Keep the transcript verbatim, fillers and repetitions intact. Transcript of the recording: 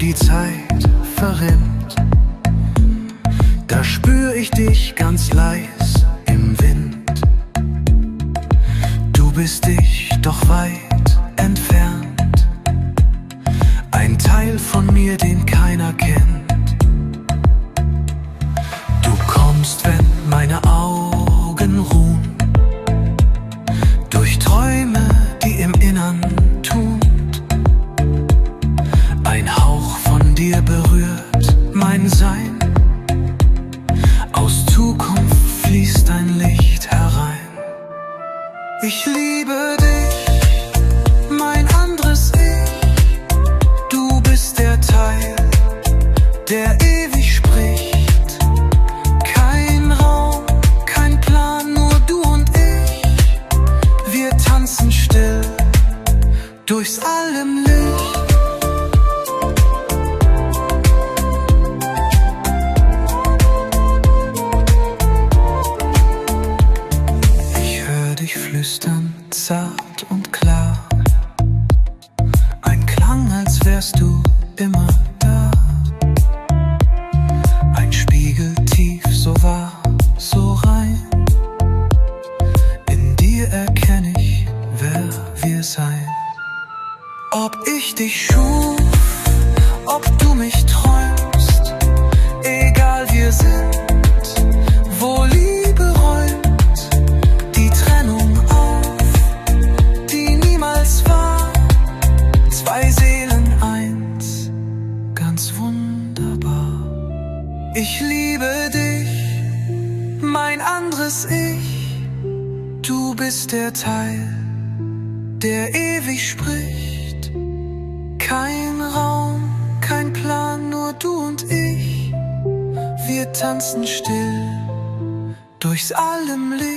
Die Zeit verrinnt, da spür ich dich ganz leis im Wind. Du bist dich doch weit entfernt, ein Teil von mir, den keiner kennt. Du kommst, wenn meine Augen ruhen, durch Träume, die im Innern tun. Ein Hauch von dir berührt mein Sein. Aus Zukunft fließt dein Licht herein. Ich liebe dich, mein anderes Ich. Du bist der Teil, der ewig spricht. Kein Raum, kein Plan, nur du und ich. Wir tanzen still durchs allem Licht. Ich hör dich flüstern, zart und klar. Ein Klang, als wärst du immer da. Ein Spiegel tief, so wahr, so rein. In dir erkenn ich, wer wir sein. Ob ich dich schuf, ob du mich träumst, egal, wir sind, wo Liebe räumt die Trennung auf, die niemals war. Zwei Seelen eins, ganz wunderbar. Ich liebe dich, mein anderes Ich. Du bist der Teil, der ewig spricht. Kein Raum, kein Plan, nur du und ich. Wir tanzen still durchs allem Licht.